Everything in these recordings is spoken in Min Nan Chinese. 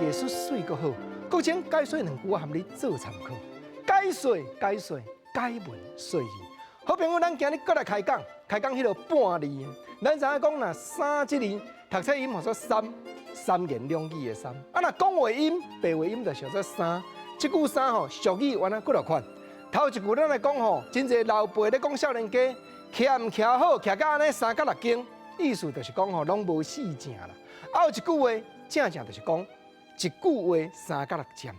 藝術媠閣好，閣請解說兩句含你做參考。解說解說解文說字。好朋友，咱今日閣來開講，開講彼个半字。咱知影講，若三這字讀冊音號做三，三言兩語的三。啊，若講話音白話音就叫做衫。這句衫吼，俗語原來幾落款。頭一句咱來講吼，真濟老輩咧講少年家，徛毋徛好，徛甲按呢三角六間，意思就是講吼，攏無四正啦。啊，有一句話正正就是講一句話三角六針，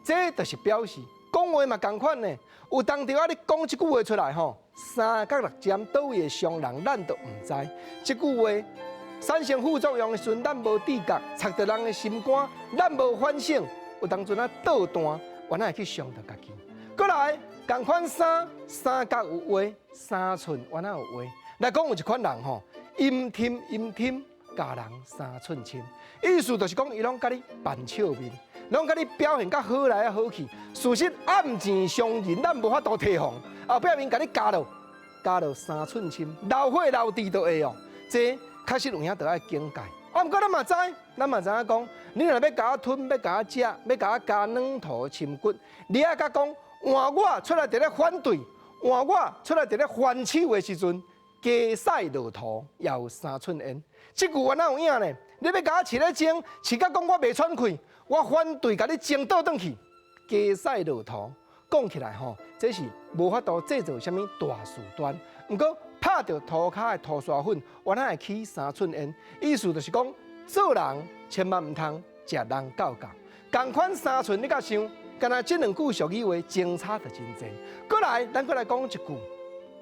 這就是表示講話嘛仝款呢。有當著啊，你講這句話出來吼，三角六針佗位會傷人，咱都毋知。這句話產生副作用的時陣，咱無知覺，插著人的心肝，咱無反省，有當陣啊倒彈，原來會去傷著家己。閣來，仝款衫，三角有話，三寸原來有話。來講有一款人吼，陰忝陰忝，共人三寸深，意思就是講伊攏共你扮笑面，攏共你表現較好來好去。事實暗箭傷人，咱無法度提防。後壁面共你加落，加落三寸深，流血流滴都會哦。這確實有影著愛警戒。啊，毋過咱嘛知，咱嘛知影講，你若欲共我吞，欲共我食，欲共我加軟塗深骨，你愛共講，換我出來佇咧反對，換我出來佇咧還手的時陣，雞屎落塗也有三寸煙。這句話哪有影呢？你欲共我飼咧爭，飼甲講我袂喘氣，我反對共你爭倒轉去，雞屎落塗。講起來吼，這是無法度製造啥物大事端。毋過拍著塗跤的塗沙粉，原來會起三寸煙。意思就是講，做人千萬毋通食人教教。仝款三寸，你佮想？敢若這兩句俗語話，相差就真濟。閣來，咱閣來講一句，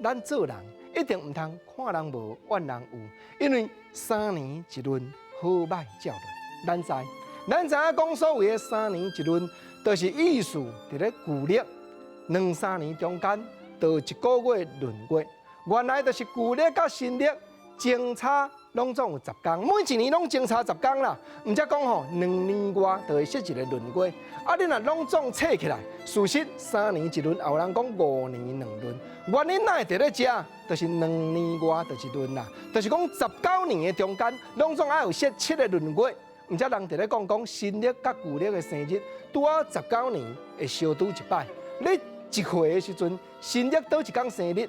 咱做人一定毋通看人無，怨人有，因為三年一輪，好䆀照輪。咱知，咱知影講所謂的三年一輪，就是意思佇咧舊曆兩三年中間，就一個月閏月。原來就是舊曆佮新曆相差攏總有十工，每一年攏相差十工啦。毋則講吼，2年外就會設一個閏月。啊，你若攏總計起來，事實三年一輪，也有人講5年2輪。原因哪會佇咧遮？就是兩年外就一輪啦。就是講19年的中間，攏總愛有設七個閏月。毋則人佇咧講講新曆佮舊曆的生日，拄好十九年會相拄一擺。你一歲的時陣，新曆佗一工生日，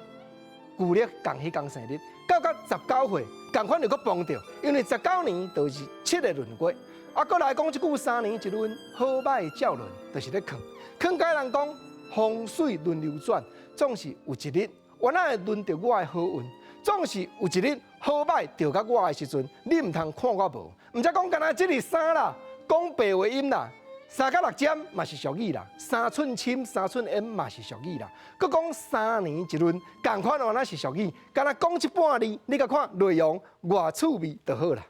舊曆仝彼工生日，到甲19歲，仝款又閣碰著，因為十九年就是七個閏月。啊，閣來講這句三年一輪，好䆀照輪，就是咧囥。囥解人講風水輪流轉，總是有一日，原來會輪著我的好運，總是有一日好䆀著佮我的時陣，你毋通看我無。毋則講敢若這個衫啦，講白話音啦。三角六針嘛是俗語啦，三寸深、三寸煙嘛是俗語啦。閣講三年一輪，仝款原來是俗語。敢若講這半字，你共看內容偌趣味就好啦。